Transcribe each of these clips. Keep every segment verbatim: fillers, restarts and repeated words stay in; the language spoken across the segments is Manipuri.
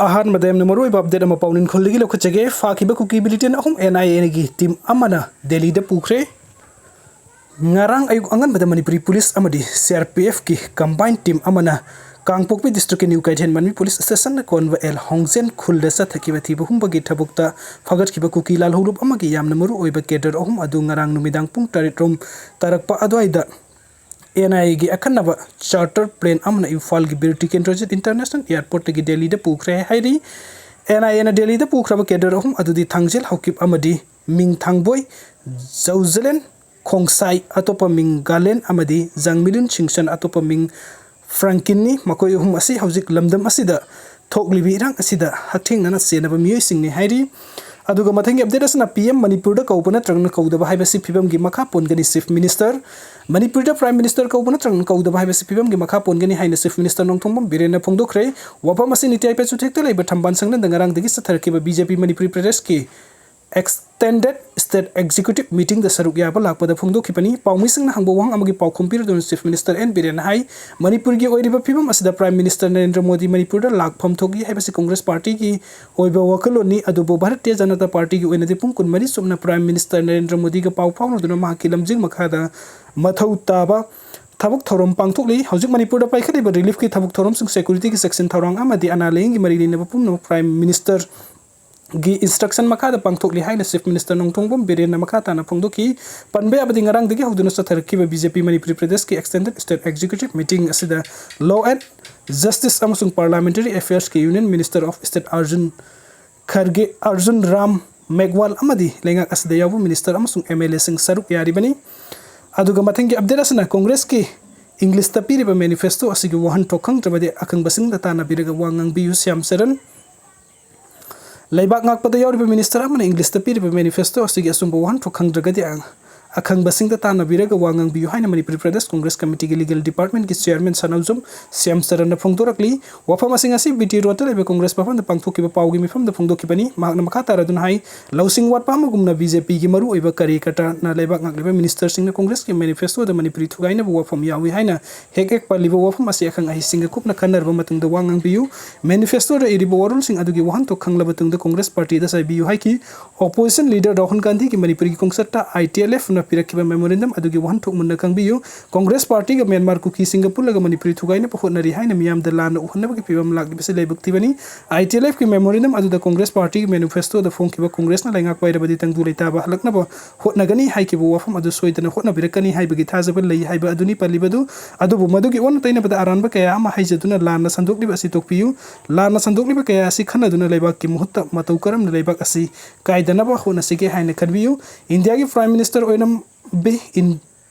ꯑꯍꯥꯟꯕꯗ ꯌꯥꯝꯅ ꯃꯔꯨꯑꯣꯏꯕ ꯑꯞꯗꯦꯠ ꯑꯃ ꯄꯥꯎꯅꯤꯡꯈꯣꯜꯗꯒꯤ ꯂꯧꯈꯠꯆꯒꯦ꯫ ꯐꯥꯈꯤꯕ ꯀꯨꯀꯤ ꯃꯤꯂꯤꯇꯦꯟ ꯑꯍꯨꯝ NIAꯒꯤ ꯇꯤꯝ ꯑꯃꯅ ꯗꯦꯜꯂꯤꯗ ꯄꯨꯈ꯭ꯔꯦ꯫ ꯉꯔꯥꯡ ꯑꯌꯨꯛ ꯑꯉꯟꯕꯗ ꯃꯅꯤꯄꯨꯔꯤ ꯄꯨꯂꯤꯁ ꯑꯃꯗꯤ CRPFꯀꯤ ꯀꯝꯕꯥꯏꯟ ꯇꯤꯝ ꯑꯃꯅ ꯀꯥꯡꯄꯣꯛꯄꯤ ꯗꯤꯁꯇ꯭ꯔꯤꯛꯀꯤ ꯅ꯭ꯌꯨ ꯀꯩꯊꯦꯜ ꯃꯟꯕꯤ ꯄꯨꯂꯤꯁ ꯁ꯭ꯇꯦꯁꯟꯗ ꯀꯣꯟꯕ ꯑꯦꯜ ꯍꯣꯡꯖꯦꯟ ꯈꯨꯜꯗ ꯆꯠꯊꯈꯤꯕ ꯊꯤꯕ ꯍꯨꯝꯕꯒꯤ ꯊꯕꯛꯇ ꯐꯒꯠꯈꯤꯕ ꯀꯨꯀꯤ ꯂꯥꯜꯍꯧꯂꯨꯞ ꯑꯃꯒꯤ ꯌꯥꯝꯅ ꯃꯔꯨ ꯑꯣꯏꯕ ꯀꯦꯗꯔ ꯑꯍꯨꯝ ꯑꯗꯨ ꯉꯔꯥꯡ ꯅꯨꯃꯤꯗꯥꯡ ꯄꯨꯡ ꯇꯔꯦꯠ ꯔꯣꯝ ꯇꯥꯔꯛꯄ ꯑꯗꯨꯋꯥꯏꯗ NIAꯒꯤ ꯑꯈꯟꯅꯕ ꯆꯥꯔꯇꯔ ꯄ꯭ꯂꯦꯟ ꯑꯃꯅ ꯏꯝꯐꯥꯜꯒꯤ ꯕꯤꯔ ꯇꯤꯀꯦꯟꯗ꯭ꯔꯖꯤꯠ ꯏꯟꯇꯔꯅꯦꯁꯅꯦꯜ ꯑꯦꯌꯔꯄꯣꯔꯠꯇꯒꯤ ꯗꯦꯜꯂꯤꯗ ꯄꯨꯈ꯭ꯔꯦ ꯍꯥꯏꯔꯤ꯫ NIAꯅ ꯗꯦꯜꯂꯤꯗ ꯄꯨꯈ꯭ꯔꯕ ꯀꯦꯗꯔ ꯑꯍꯨꯝ ꯑꯗꯨꯗꯤ ꯊꯥꯡꯖꯦꯜ ꯍꯧꯀꯤꯞ ꯑꯃꯗꯤ ꯃꯤꯡ ꯊꯥꯡꯕꯣꯏ, ꯖꯧꯖꯂꯦꯟ ꯈꯣꯡꯁꯥꯏ, ꯑꯇꯣꯞꯄ ꯃꯤꯡ ꯒꯥꯂꯦꯟ ꯑꯃꯗꯤ ꯖꯪꯃꯤꯂꯨꯟ ꯁꯤꯡꯁꯟ, ꯑꯇꯣꯞꯄ ꯃꯤꯡ ꯐ꯭ꯔꯥꯡꯀꯤꯟꯅꯤ꯫ ꯃꯈꯣꯏ ꯑꯍꯨꯝ ꯑꯁꯤ ꯍꯧꯖꯤꯛ ꯂꯝꯗꯝ ꯑꯁꯤꯗ ꯊꯣꯛꯂꯤꯕ ꯏꯔꯥꯡ ꯑꯁꯤꯗ ꯍꯛꯊꯦꯡꯅꯅ ꯆꯦꯟꯅꯕ ꯃꯤꯑꯣꯏꯁꯤꯡꯅꯤ ꯍꯥꯏꯔꯤ꯫ ꯑꯗꯨꯒ ꯃꯊꯪꯒꯤ ꯑꯞꯗꯦꯠ ꯑꯁꯤꯅ PM ꯃꯅꯤꯄꯨꯔꯗ ꯀꯧꯕ ꯅꯠꯇ꯭ꯔꯒꯅ ꯀꯧꯗꯕ ꯍꯥꯏꯕꯁꯤ ꯐꯤꯕꯝꯒꯤ ꯃꯈꯥ ꯄꯣꯟꯒꯅꯤ꯫ ꯆꯤꯐ ꯃꯤꯅꯤꯁꯇꯔ ꯃꯅꯤꯄꯨꯔꯗ ꯄ꯭ꯔꯥꯏꯝ ꯃꯤꯅꯤꯁꯇꯔ ꯀꯧꯕ ꯅꯠꯇ꯭ꯔꯒꯅ ꯀꯧꯗꯕ ꯍꯥꯏꯕꯁꯤ ꯐꯤꯕꯝꯒꯤ ꯃꯈꯥ ꯄꯣꯟꯒꯅꯤ ꯍꯥꯏꯅ ꯆꯤꯐ ꯃꯤꯅꯤꯁꯇꯔ ꯅꯣꯡꯊꯣꯝꯕꯝ ꯕꯤꯔꯦꯟꯅ ꯐꯣꯡꯗꯣꯛꯈ꯭ꯔꯦ꯫ ꯋꯥꯐꯝ ꯑꯁꯤ ꯅꯤꯇꯤ ꯑꯥꯌꯣꯒ ꯆꯨꯊꯦꯛꯇ ꯂꯩꯕ ꯊꯝꯕꯥꯜ ꯁꯪꯂꯦꯟꯗ ꯉꯔꯥꯡꯗꯒꯤ ꯆꯠꯊꯔꯛꯈꯤꯕ BJP ꯃꯅꯤꯄꯨꯔꯤ ꯄ꯭ꯔꯗꯦꯁꯀꯤ Extended State Executive Meetingꯗ ꯁꯔꯨꯛ ꯌꯥꯕ ꯂꯥꯛꯄꯗ ꯐꯣꯡꯗꯣꯛꯈꯤꯕꯅꯤ꯫ ꯄꯥꯎꯃꯤꯁꯤꯡꯅ ꯍꯪꯕ ꯋꯥꯍꯪ ꯑꯃꯒꯤ ꯄꯥꯎꯈꯨꯝ ꯄꯤꯔꯗꯨꯅ ꯆꯤꯐ ꯃꯤꯅꯤꯁꯇꯔ ꯑꯦꯟ ꯕꯤꯔꯦꯟꯅ ꯍꯥꯏ, ꯃꯅꯤꯄꯨꯔꯒꯤ ꯑꯣꯏꯔꯤꯕ ꯐꯤꯕꯝ ꯑꯁꯤꯗ ꯄ꯭ꯔꯥꯏꯝ ꯃꯤꯅꯤꯁꯇꯔ ꯅꯔꯦꯟꯗ꯭ꯔ ꯃꯣꯗꯤ ꯃꯅꯤꯄꯨꯔꯗ ꯂꯥꯛꯐꯝ ꯊꯣꯛꯏ ꯍꯥꯏꯕꯁꯤ ꯀꯪꯒ꯭ꯔꯦꯁ ꯄꯥꯔꯇꯤꯒꯤ ꯑꯣꯏꯕ ꯋꯥꯈꯜꯂꯣꯟꯅꯤ, ꯑꯗꯨꯕꯨ ꯚꯥꯔꯇꯤꯌ ꯖꯅꯇꯥ ꯄꯥꯔꯇꯤꯒꯤ ꯑꯣꯏꯅꯗꯤ ꯄꯨꯡ ꯀꯨꯟꯃꯔꯤ ꯆꯨꯞꯅ ꯄ꯭ꯔꯥꯏꯝ ꯃꯤꯅꯤꯁꯇꯔ ꯅꯔꯦꯟꯗ꯭ꯔ ꯃꯣꯗꯤꯒ ꯄꯥꯎ ꯐꯥꯎꯅꯗꯨꯅ ꯃꯍꯥꯛꯀꯤ ꯂꯝꯖꯤꯡ ꯃꯈꯥꯗ ꯃꯊꯧ ꯇꯥꯕ ꯊꯕꯛ ꯊꯧꯔꯝ ꯄꯥꯡꯊꯣꯛꯂꯤ꯫ ꯍꯧꯖꯤꯛ ꯃꯅꯤꯄꯨꯔꯗ ꯄꯥꯏꯈꯠꯂꯤꯕ ꯔꯤꯂꯤꯐꯀꯤ ꯊꯕꯛ ꯊꯧꯔꯝꯁꯤꯡ, ꯁꯦꯀ꯭ꯌꯨꯔꯤꯇꯤꯒꯤ ꯆꯦꯛꯁꯤꯟ ꯊꯧꯔꯥꯡ ꯑꯃꯗꯤ ꯑꯅꯥ ꯂꯥꯏꯌꯦꯡꯒꯤ ꯃꯔꯤ ꯂꯩꯅꯕ ꯄꯨꯝꯅꯃꯛ ꯄ꯭ꯔꯥꯏꯝ ꯃꯤꯅꯤꯁꯇꯔꯒꯤ ꯏꯟꯁꯇ꯭ꯔꯛꯁꯟ ꯃꯈꯥꯗ ꯄꯥꯡꯊꯣꯛꯂꯤ ꯍꯥꯏꯅ ꯆꯤꯐ ꯃꯤꯅꯤꯁꯇꯔ ꯅꯣꯡꯊꯣꯝꯕꯝ ꯕꯤꯔꯦꯟꯅ ꯃꯈꯥ ꯇꯥꯅ ꯐꯣꯡꯗꯣꯛꯈꯤ꯫ ꯄꯟꯕ ꯌꯥꯕꯗꯤ ꯉꯔꯥꯡꯗꯒꯤ ꯍꯧꯗꯨꯅ ꯆꯠꯊꯔꯛꯈꯤꯕ BJP ꯃꯅꯤꯄꯨꯔꯤ ꯄ꯭ꯔꯗꯦꯁꯀꯤ Extended State Executive Meeting ꯑꯁꯤꯗ Law and Justice ꯑꯃꯁꯨꯡ Parliamentary Affairsꯀꯤ Union Minister of State Arjun ꯈꯔꯒꯦ, Arjun Ram ꯃꯦꯘꯋꯥꯜ ꯑꯃꯗꯤ ꯂꯩꯉꯥꯛ ꯑꯁꯤꯗ ꯌꯥꯎꯕ ꯃꯤꯅꯤꯁꯇꯔ ꯑꯃꯁꯨꯡ MLAꯁꯤꯡ ꯁꯔꯨꯛ ꯌꯥꯔꯤꯕꯅꯤ꯫ ꯑꯗꯨꯒ ꯃꯊꯪꯒꯤ ꯑꯞꯗꯦꯠ ꯑꯁꯤꯅ ꯀꯣꯡꯒ꯭ꯔꯦꯁꯀꯤ ꯏꯪꯂꯤꯁꯇ ꯄꯤꯔꯤꯕ ꯃꯦꯅꯤꯐꯦꯁꯇꯣ ꯑꯁꯤꯒꯤ ꯋꯥꯍꯟꯊꯣꯛ ꯈꯪꯗ꯭ꯔꯕꯗꯤ ꯑꯈꯪꯕꯁꯤꯡꯗ ꯇꯥꯟꯅꯕꯤꯔꯒ ꯋꯥ ꯉꯥꯡꯕꯤꯌꯨ꯫ ꯁ꯭ꯌꯥꯝ ꯆꯔꯟ꯫ ꯂꯩꯕꯥꯛ ꯉꯥꯛꯄꯗ ꯌꯥꯎꯔꯤꯕ ꯃꯤꯅꯤꯁꯇꯔ ꯑꯃꯅ ꯏꯪꯂꯤꯁꯇ ꯄꯤꯔꯤꯕ ꯃꯦꯅꯤꯐꯦꯁꯇꯣ ꯑꯁꯤꯒꯤ ꯑꯆꯨꯝꯕ ꯋꯥꯍꯟꯊꯣꯛ ꯈꯪꯗ꯭ꯔꯒꯗꯤ ꯑ-, ꯑꯈꯪꯕꯁꯤꯡꯗ ꯇꯥꯟꯅꯕꯤꯔꯒ ꯋꯥ ꯉꯥꯡꯕꯤꯌꯨ ꯍꯥꯏꯅ ꯃꯅꯤꯄꯨꯔ ꯄ꯭ꯔꯗꯦꯁ ꯀꯣꯡꯒ꯭ꯔꯦꯁ ꯀꯃꯤꯇꯤꯒꯤ ꯂꯤꯒꯦꯜ ꯗꯤꯄꯥꯔꯠꯃꯦꯟꯒꯤ ꯆꯤꯌꯔꯃꯦꯟ ꯁꯅꯥꯎꯖꯝ ꯁ꯭ꯌꯥꯝ ꯆꯔꯟꯅ ꯐꯣꯡꯗꯣꯔꯛꯂꯤ꯫ ꯋꯥꯐꯝ ꯑꯁꯤ ꯉꯁꯤ ꯕꯤ ꯇꯤ ꯔꯣꯗꯇ ꯂꯩꯕ ꯀꯣꯡꯒ꯭ꯔꯦꯁ ꯚꯕꯟꯗ ꯄꯥꯡꯊꯣꯛꯈꯤꯕ ꯄꯥꯎꯒꯤ ꯃꯤꯐꯝꯗ ꯐꯣꯡꯗꯣꯛꯈꯤꯕꯅꯤ꯫ ꯃꯍꯥꯛꯅ ꯃꯈꯥ ꯇꯥꯔꯗꯨꯅ ꯍꯥꯏ, ꯂꯧꯁꯤꯡ ꯋꯥꯠꯄ ꯑꯃꯒꯨꯝꯅ ꯕꯤ ꯖꯦ ꯄꯤꯒꯤ ꯃꯔꯨꯑꯣꯏꯕ ꯀꯔꯦꯀꯔꯇꯥꯅ ꯂꯩꯕꯥꯛ ꯉꯥꯛꯂꯤꯕ ꯃꯤꯅꯤꯁꯇꯔꯁꯤꯡꯅ ꯀꯣꯡꯒ꯭ꯔꯦꯁꯀꯤ ꯃꯦꯅꯤꯐꯦꯁꯇꯣꯗ ꯃꯅꯤꯄꯨꯔꯤ ꯊꯨꯒꯥꯏꯅꯕ ꯋꯥꯐꯝ ꯌꯥꯎꯏ ꯍꯥꯏꯅ ꯍꯦꯛ ꯍꯦꯛ ꯄꯜꯂꯤꯕ ꯋꯥꯐꯝ ꯑꯁꯤ ꯑꯈꯪ ꯑꯍꯩꯁꯤꯡꯒ ꯀꯨꯞꯅ ꯈꯟꯅꯔꯕ ꯃꯇꯨꯡꯗ ꯋꯥ ꯉꯥꯡꯕꯤꯌꯨ꯫ ꯃꯦꯅꯤꯐꯦꯁꯇꯣꯗ ꯏꯔꯤꯕ ꯋꯥꯔꯣꯜꯁꯤꯡ ꯑꯗꯨꯒꯤ ꯋꯥꯍꯟꯊꯣꯛ ꯈꯪꯂꯕ ꯃꯇꯨꯡꯗ ꯀꯣꯡꯒ꯭ꯔꯦꯁ ꯄꯥꯔꯇꯤꯗ ꯆꯥꯏꯕꯤꯌꯨ ꯍꯥꯏꯈꯤ꯫ ꯑꯣꯄꯣꯖꯤꯁꯟ ꯂꯤꯗꯔ ꯔꯥꯍꯨꯜ ꯒꯥꯟꯙꯤꯒꯤ ꯃꯅꯤꯄꯨꯔꯒꯤ ꯈꯣꯡꯆꯠꯇ ꯑꯥꯏ ꯇꯤ ꯑꯦꯜ ꯑꯦꯐꯅ ꯄꯤꯔꯛꯈꯤꯕ ꯃꯦꯃꯣꯔꯦꯟꯗꯝ ꯑꯗꯨꯒꯤ ꯋꯥꯍꯟꯊꯣꯛ ꯃꯨꯟꯅ ꯈꯪꯕꯤꯌꯨ꯫ ꯀꯣꯡꯒ꯭ꯔꯦꯁ ꯄꯥꯔꯇꯤꯒ ꯃ꯭ꯌꯥꯟꯃꯥꯔ ꯀꯨꯀꯤꯁꯤꯡꯒ ꯄꯨꯜꯂꯒ ꯃꯅꯤꯄꯨꯔꯤ ꯊꯨꯒꯥꯏꯅꯕ ꯍꯣꯠꯅꯔꯤ ꯍꯥꯏꯅ ꯃꯤꯌꯥꯝꯗ ꯂꯥꯟꯅ ꯎꯍꯟꯅꯕꯒꯤ ꯐꯤꯚꯝ ꯂꯥꯛꯂꯤꯕꯁꯤ ꯂꯥꯏꯕꯛ ꯊꯤꯕꯅꯤ꯫ ꯑꯥꯏ ꯇꯤ ꯑꯦꯜ ꯑꯦꯐꯀꯤ ꯃꯦꯃꯣꯔꯦꯟꯗꯝ ꯑꯗꯨꯗ ꯀꯣꯡꯒ꯭ꯔꯦꯁ ꯄꯥꯔꯇꯤꯒꯤ ꯃꯦꯅꯤꯐꯦꯁꯇꯣꯗ ꯐꯣꯡꯈꯤꯕ ꯀꯣꯡꯒ꯭ꯔꯦꯁꯅ ꯂꯩꯉꯥꯛ ꯄꯥꯏꯔꯕꯗꯤ ꯇꯪꯗꯨ ꯂꯩꯇꯥꯕ ꯍꯜꯂꯛꯅꯕ ꯍꯣꯠꯅꯒꯅꯤ ꯍꯥꯏꯈꯤꯕ ꯋꯥꯐꯝ ꯑꯗꯨ ꯁꯣꯏꯗꯅ ꯍꯣꯠꯅꯕꯤꯔꯛꯀꯅꯤ ꯍꯥꯏꯕꯒꯤ ꯊꯥꯖꯕ ꯂꯩ ꯍꯥꯏꯕ ꯑꯗꯨꯅꯤ ꯄꯜꯂꯤꯕꯗꯨ꯫ ꯑꯗꯨꯕꯨ ꯃꯗꯨꯒꯤ ꯑꯣꯟꯅ ꯇꯩꯅꯕꯗ ꯑꯔꯥꯟꯕ ꯀꯌꯥ ꯑꯃ ꯍꯥꯏꯖꯗꯨꯅ ꯂꯥꯟꯅ ꯁꯟꯗꯣꯛꯂꯤꯕ ꯑꯁꯤ ꯇꯣꯛꯄꯤꯌꯨ꯫ ꯂꯥꯟꯅ ꯁꯟꯗꯣꯛꯂꯤꯕ ꯀꯌꯥ ꯑꯁꯤ ꯈꯟꯅꯗꯨꯅ ꯂꯩꯕꯥꯛꯀꯤ ꯃꯍꯨꯠꯇ ꯃꯇꯧ ꯀꯔꯝꯅ ꯂꯩꯕꯥꯛ ꯑꯁꯤ ꯀꯥꯏꯗꯅꯕ ꯍꯣꯠꯅꯁꯤꯒꯦ ꯍꯥꯏꯅ ꯈꯟꯕꯤꯌꯨ꯫ ꯏꯟꯗꯤꯌꯥꯒꯤ ꯄ꯭ꯔꯥꯏꯝ ꯃꯤꯅꯤꯁꯇꯔ ꯑꯣꯏꯔꯝꯕꯤ ꯏꯟ-,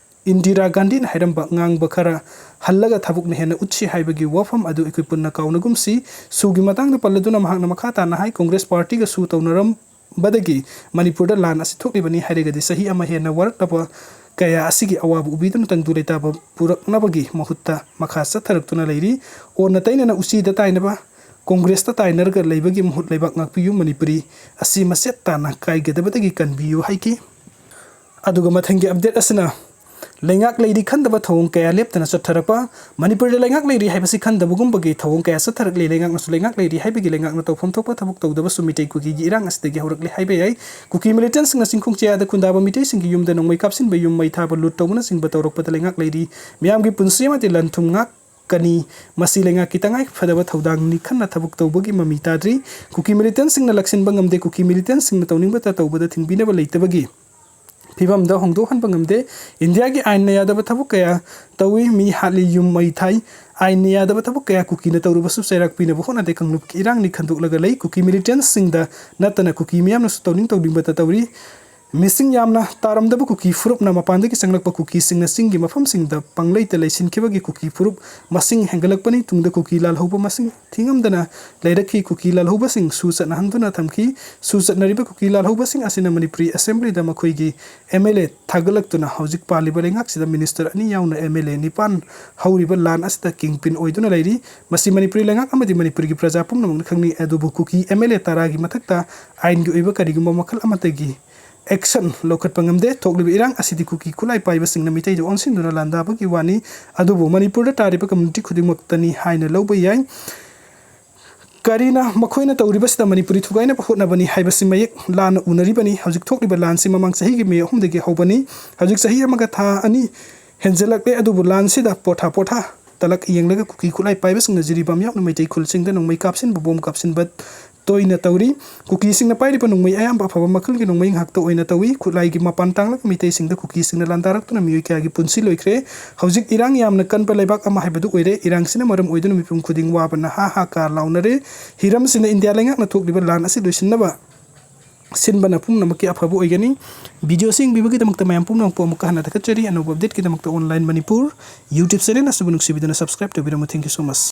ꯏꯟꯗꯤꯔꯥ ꯒꯥꯟꯙꯤꯅ ꯍꯥꯏꯔꯝꯕ, "ꯉꯥꯡꯕ ꯈꯔ ꯍꯜꯂꯒ ꯊꯕꯛꯅ ꯍꯦꯟꯅ ꯎꯠꯁꯤ" ꯍꯥꯏꯕꯒꯤ ꯋꯥꯐꯝ ꯑꯗꯨ ꯑꯩꯈꯣꯏ ꯄꯨꯟꯅ ꯀꯥꯎꯅꯒꯨꯝꯁꯤ꯫ ꯁꯨꯒꯤ ꯃꯇꯥꯡꯗ ꯄꯜꯂꯗꯨꯅ ꯃꯍꯥꯛꯅ ꯃꯈꯥ ꯇꯥꯅ ꯍꯥꯏ, ꯀꯣꯡꯒ꯭ꯔꯦꯁ ꯄꯥꯔꯇꯤꯒ ꯁꯨ ꯇꯧꯅꯔꯝꯕꯗꯒꯤ ꯃꯅꯤꯄꯨꯔꯗ ꯂꯥꯟ ꯑꯁꯤ ꯊꯣꯛꯂꯤꯕꯅꯤ ꯍꯥꯏꯔꯒꯗꯤ ꯆꯍꯤ ꯑꯃ ꯍꯦꯟꯅ ꯋꯥꯔꯛꯂꯕ ꯀꯌꯥ ꯑꯁꯤꯒꯤ ꯑꯋꯥꯕ ꯎꯕꯤꯗꯨꯅ ꯇꯪꯗꯨ ꯂꯩꯇꯥꯕ ꯄꯨꯔꯛꯅꯕꯒꯤ ꯃꯍꯨꯠꯇ ꯃꯈꯥ ꯆꯠꯊꯔꯛꯇꯨꯅ ꯂꯩꯔꯤ꯫ ꯑꯣꯟꯅ ꯇꯩꯅꯅ ꯎꯆꯤꯗ ꯇꯥꯏꯅꯕ, ꯀꯣꯡꯒ꯭ꯔꯦꯁꯇ ꯇꯥꯏꯅꯔꯒ ꯂꯩꯕꯒꯤ ꯃꯍꯨꯠ ꯂꯩꯕꯥꯛ ꯉꯥꯛꯄꯤꯌꯨ, ꯃꯅꯤꯄꯨꯔꯤ ꯑꯁꯤ ꯃꯆꯦꯠ ꯇꯥꯅ ꯀꯥꯏꯒꯗꯕꯗꯒꯤ ꯀꯟꯕꯤꯌꯨ ꯍꯥꯏꯈꯤ꯫ ꯑꯗꯨꯒ ꯃꯊꯪꯒꯤ ꯑꯞꯗꯦꯠ ꯑꯁꯤꯅ ꯂꯩꯉꯥꯛ ꯂꯩꯔꯤ ꯈꯟꯗꯕ ꯊꯧꯑꯣꯡ ꯀꯌꯥ ꯂꯦꯞꯇꯅ ꯆꯠꯊꯔꯛꯄ꯫ ꯃꯅꯤꯄꯨꯔꯗ ꯂꯩꯉꯥꯛ ꯂꯩꯔꯤ ꯍꯥꯏꯕꯁꯤ ꯈꯟꯗꯕꯒꯨꯝꯕꯒꯤ ꯊꯧꯑꯣꯡ ꯀꯌꯥ ꯆꯠꯊꯔꯛꯂꯤ꯫ ꯂꯩꯉꯥꯛꯅꯁꯨ ꯂꯩꯉꯥꯛ ꯂꯩꯔꯤ ꯍꯥꯏꯕꯒꯤ ꯂꯩꯉꯥꯛꯅ ꯇꯧꯐꯝ ꯊꯣꯛꯄ ꯊꯕꯛ ꯇꯧꯗꯕꯁꯨ ꯃꯤꯇꯩ ꯀꯨꯀꯤꯒꯤ ꯏꯔꯥꯡ ꯑꯁꯤꯗꯒꯤ ꯍꯧꯔꯛꯂꯦ ꯍꯥꯏꯕ ꯌꯥꯏ꯫ ꯀꯨꯀꯤ ꯃꯤꯂꯤꯇꯦꯟꯁꯤꯡꯅ ꯆꯤꯡꯈꯣꯡ ꯆꯌꯥꯗ ꯈꯨꯟꯗꯥꯕ ꯃꯤꯇꯩꯁꯤꯡꯒꯤ ꯌꯨꯝꯗ ꯅꯣꯡꯃꯩ ꯀꯥꯞꯁꯤꯟꯕ, ꯌꯨꯝ ꯃꯩ ꯊꯥꯕ, ꯂꯨꯠ ꯇꯧꯕꯅꯆꯤꯡꯕ ꯇꯧꯔꯛꯄꯗ ꯂꯩꯉꯥꯛ ꯂꯩꯔꯤ꯫ ꯃꯤꯌꯥꯝꯒꯤ ꯄꯨꯟꯁꯤ ꯑꯃꯗꯤ ꯂꯟ ꯊꯨꯝ ꯉꯥꯛ ꯀꯅꯤ꯫ ꯃꯁꯤ ꯂꯩꯉꯥꯛꯀꯤ ꯇꯉꯥꯏ ꯐꯗꯕ ꯊꯧꯗꯥꯡꯅꯤ ꯈꯟꯅ ꯊꯕꯛ ꯇꯧꯕꯒꯤ ꯃꯃꯤ ꯇꯥꯗ꯭ꯔꯤ꯫ ꯀꯨꯀꯤ ꯃꯤꯂꯤꯇꯦꯟꯁꯤꯡꯅ ꯂꯥꯛꯁꯤꯟꯕ ꯉꯝꯗꯦ꯫ ꯀꯨꯀꯤ ꯃꯤꯂꯤꯇꯦꯟꯁꯤꯡꯅ ꯇꯧꯅꯤꯡꯕꯇ ꯇꯧꯕꯗ ꯊꯤꯡꯕꯤꯅꯕ ꯂꯩꯇꯕꯒꯤ ꯐꯤꯕꯝꯗ ꯍꯣꯡꯗꯣꯛꯍꯟꯕ ꯉꯝꯗꯦ꯫ ꯏꯟꯗꯤꯌꯥꯒꯤ ꯑꯥꯏꯟꯅ ꯌꯥꯗꯕ ꯊꯕꯛ ꯀꯌꯥ ꯇꯧꯏ꯫ ꯃꯤ ꯍꯥꯠꯂꯤ, ꯌꯨꯝ ꯃꯩ ꯊꯥꯏ꯫ ꯑꯥꯏꯟꯅ ꯌꯥꯗꯕ ꯊꯕꯛ ꯀꯌꯥ ꯀꯨꯀꯤꯅ ꯇꯧꯔꯨꯕꯁꯨ ꯆꯩꯔꯥꯛ ꯄꯤꯅꯕ ꯍꯣꯠꯅꯗꯦ꯫ ꯀꯥꯡꯂꯨꯞꯀꯤ ꯏꯔꯥꯡꯅꯤ ꯈꯟꯗꯣꯛꯂꯒ ꯂꯩ꯫ ꯀꯨꯀꯤ ꯃꯤꯂꯤꯇꯦꯟꯁꯤꯡꯗ ꯅꯠꯇꯅ ꯀꯨꯀꯤ ꯃꯤꯌꯥꯝꯅꯁꯨ ꯇꯧꯅꯤꯡ ꯇꯧꯅꯤꯡꯕꯇ ꯇꯧꯔꯤ꯫ ꯃꯤꯁꯤꯡ ꯌꯥꯝꯅ ꯇꯥꯔꯝꯗꯕ ꯀꯨꯀꯤ ꯐꯨꯔꯨꯞꯅ ꯃꯄꯥꯟꯗꯒꯤ ꯆꯪꯂꯛꯄ ꯀꯨꯀꯤꯁꯤꯡꯅ ꯆꯤꯡꯒꯤ ꯃꯐꯝꯁꯤꯡꯗ ꯄꯪꯂꯩꯇ ꯂꯩꯁꯤꯟꯈꯤꯕꯒꯤ ꯀꯨꯀꯤ ꯐꯨꯔꯨꯞ ꯃꯁꯤꯡ ꯍꯦꯟꯒꯠꯂꯛꯄꯅꯤ꯫ ꯇꯨꯡꯗ ꯀꯨꯀꯤ ꯂꯥꯜꯍꯧꯕ ꯃꯁꯤꯡ ꯊꯤꯉꯝꯗꯅ ꯂꯩꯔꯛꯈꯤ꯫ ꯀꯨꯀꯤ ꯂꯥꯜꯍꯧꯕꯁꯤꯡ ꯁꯨ ꯆꯠꯅꯍꯟꯗꯨꯅ ꯊꯝꯈꯤ꯫ ꯁꯨ ꯆꯠꯅꯔꯤꯕ ꯀꯨꯀꯤ ꯂꯥꯜꯍꯧꯕꯁꯤꯡ ꯑꯁꯤꯅ ꯃꯅꯤꯄꯨꯔꯤ ꯑꯦꯁꯦꯝꯕ꯭ꯂꯤꯗ ꯃꯈꯣꯏꯒꯤ ꯑꯦꯝ ꯑꯦꯜ ꯑꯦ ꯊꯥꯒꯠꯂꯛꯇꯨꯅ ꯍꯧꯖꯤꯛ ꯄꯥꯜꯂꯤꯕ ꯂꯩꯉꯥꯛꯁꯤꯗ ꯃꯤꯅꯤꯁꯇꯔ ꯑꯅꯤ ꯌꯥꯎꯅ ꯑꯦꯝ ꯑꯦꯜ ꯑꯦ ꯅꯤꯄꯥꯟ ꯍꯧꯔꯤꯕ ꯂꯥꯟ ꯑꯁꯤꯗ ꯀꯤꯡ ꯄꯤꯟ ꯑꯣꯏꯗꯨꯅ ꯂꯩꯔꯤ꯫ ꯃꯁꯤ ꯃꯅꯤꯄꯨꯔꯤ ꯂꯩꯉꯥꯛ ꯑꯃꯗꯤ ꯃꯅꯤꯄꯨꯔꯒꯤ ꯄ꯭ꯔꯖꯥ ꯄꯨꯝꯅꯃꯛꯅ ꯈꯪꯅꯩ꯫ ꯑꯗꯨꯕꯨ ꯀꯨꯀꯤ ꯑꯦꯝ ꯑꯦꯜ ꯑꯦ ꯇꯔꯥꯒꯤ ꯃꯊꯛꯇ ꯑꯥꯏꯟꯒꯤ ꯑꯣꯏꯕ ꯀꯔꯤꯒꯨꯝꯕ ꯃꯈꯜ ꯑꯃꯠꯇꯒꯤ ꯑꯦꯛꯁꯟ ꯂꯧꯈꯠꯄ ꯉꯝꯗꯦ꯫ ꯊꯣꯛꯂꯤꯕ ꯏꯔꯥꯡ ꯑꯁꯤꯗꯤ ꯀꯨꯀꯤ ꯈꯨꯠꯂꯥꯏ ꯄꯥꯏꯕꯁꯤꯡꯅ ꯃꯤꯇꯩꯗ ꯑꯣꯟꯁꯤꯟꯗꯨꯅ ꯂꯥꯟꯗꯥꯕꯒꯤ ꯋꯥꯅꯤ꯫ ꯑꯗꯨꯕꯨ ꯃꯅꯤꯄꯨꯔꯗ ꯇꯥꯔꯤꯕ ꯀꯝꯃ꯭ꯌꯨꯅꯤꯇꯤ ꯈꯨꯗꯤꯡꯃꯛꯇꯅꯤ ꯍꯥꯏꯅ ꯂꯧꯕ ꯌꯥꯏ꯫ ꯀꯔꯤꯅ ꯃꯈꯣꯏꯅ ꯇꯧꯔꯤꯕꯁꯤꯗ ꯃꯅꯤꯄꯨꯔꯤ ꯊꯨꯒꯥꯏꯅꯕ ꯍꯣꯠꯅꯕꯅꯤ ꯍꯥꯏꯕꯁꯤ ꯃꯌꯦꯛ ꯂꯥꯟꯅ ꯎꯅꯔꯤꯕꯅꯤ꯫ ꯍꯧꯖꯤꯛ ꯊꯣꯛꯂꯤꯕ ꯂꯥꯟꯁꯤ ꯃꯃꯥꯡ ꯆꯍꯤꯒꯤ ꯃꯦ ꯑꯍꯨꯝꯗꯒꯤ ꯍꯧꯕꯅꯤ꯫ ꯍꯧꯖꯤꯛ ꯆꯍꯤ ꯑꯃꯒ ꯊꯥ ꯑꯅꯤ ꯍꯦꯟꯖꯜꯂꯛꯂꯦ꯫ ꯑꯗꯨꯕꯨ ꯂꯥꯟꯁꯤꯗ ꯄꯣꯊꯥ ꯄꯣꯊꯥ ꯇꯂꯛ ꯌꯦꯡꯂꯒ ꯀꯨꯀꯤ ꯈꯨꯠꯂꯥꯏ ꯄꯥꯏꯕꯁꯤꯡꯅ ꯖꯤꯔꯤꯕꯥꯝ ꯌꯥꯎꯅ ꯃꯩꯇꯩ ꯈꯨꯜꯁꯤꯡꯗ ꯅꯣꯡꯃꯩ ꯀꯥꯞꯁꯤꯟꯕ, ꯕꯣꯝ ꯀꯥꯞꯁꯤꯟꯕ ꯇꯣꯏꯅ ꯇꯧꯔꯤ꯫ ꯀꯨꯀꯤꯁꯤꯡꯅ ꯄꯥꯏꯔꯤꯕ ꯅꯣꯡꯃꯩ ꯑꯌꯥꯝꯕ ꯑꯐꯕ ꯃꯈꯜꯒꯤ ꯅꯣꯡꯃꯩ ꯉꯥꯛꯇ ꯑꯣꯏꯅ ꯇꯧꯏ꯫ ꯈꯨꯠꯂꯥꯏꯒꯤ ꯃꯄꯥꯟ ꯇꯥꯡꯂꯕ ꯃꯤꯇꯩꯁꯤꯡꯗ ꯀꯨꯀꯤꯁꯤꯡꯅ ꯂꯥꯟꯗꯥꯔꯛꯇꯨꯅ ꯃꯤꯑꯣꯏ ꯀꯌꯥꯒꯤ ꯄꯨꯟꯁꯤ ꯂꯣꯏꯈ꯭ꯔꯦ꯫ ꯍꯧꯖꯤꯛ ꯏꯔꯥꯡ ꯌꯥꯝꯅ ꯀꯟꯕ ꯂꯩꯕꯥꯛ ꯑꯃ ꯍꯥꯏꯕꯗꯨ ꯑꯣꯏꯔꯦ꯫ ꯏꯔꯥꯡꯁꯤꯅ ꯃꯔꯝ ꯑꯣꯏꯗꯨꯅ ꯃꯤꯄꯨꯝ ꯈꯨꯗꯤꯡ ꯋꯥꯕꯅ ꯍꯥ ꯍꯥ ꯀꯥ ꯂꯥꯎꯅꯔꯦ꯫ ꯍꯤꯔꯝꯁꯤꯅ ꯏꯟꯗꯤꯌꯥ ꯂꯩꯉꯥꯛꯅ ꯊꯣꯛꯂꯤꯕ ꯂꯥꯟ ꯑꯁꯤ ꯂꯣꯏꯁꯤꯟꯅꯕ ꯁꯤꯟꯕꯅ ꯄꯨꯝꯅꯃꯛꯀꯤ ꯑꯐꯕ ꯑꯣꯏꯒꯅꯤ꯫ ꯚꯤꯗꯤꯑꯣꯁꯤ ꯌꯦꯡꯕꯤꯕꯒꯤꯗꯃꯛꯇ ꯃꯌꯥꯝ ꯄꯨꯝꯅꯃꯛꯄꯨ ꯑꯃꯨꯛꯀ ꯍꯟꯅ ꯊꯥꯒꯠꯆꯔꯤ꯫ ꯑꯅꯧꯕ ꯑꯞꯗꯦꯠꯀꯤꯗꯃꯛꯇ ꯑꯣꯟꯂꯥꯏꯟ ꯃꯅꯤꯄꯨꯔ ꯌꯨꯇ꯭ꯌꯨꯕ ꯆꯦꯅꯦꯜ ꯑꯁꯤꯕꯨ ꯅꯨꯡꯁꯤꯕꯤꯗꯨꯅ subscribe ꯇꯧꯕꯤꯔꯝꯃꯨ꯫ Thank you so much꯫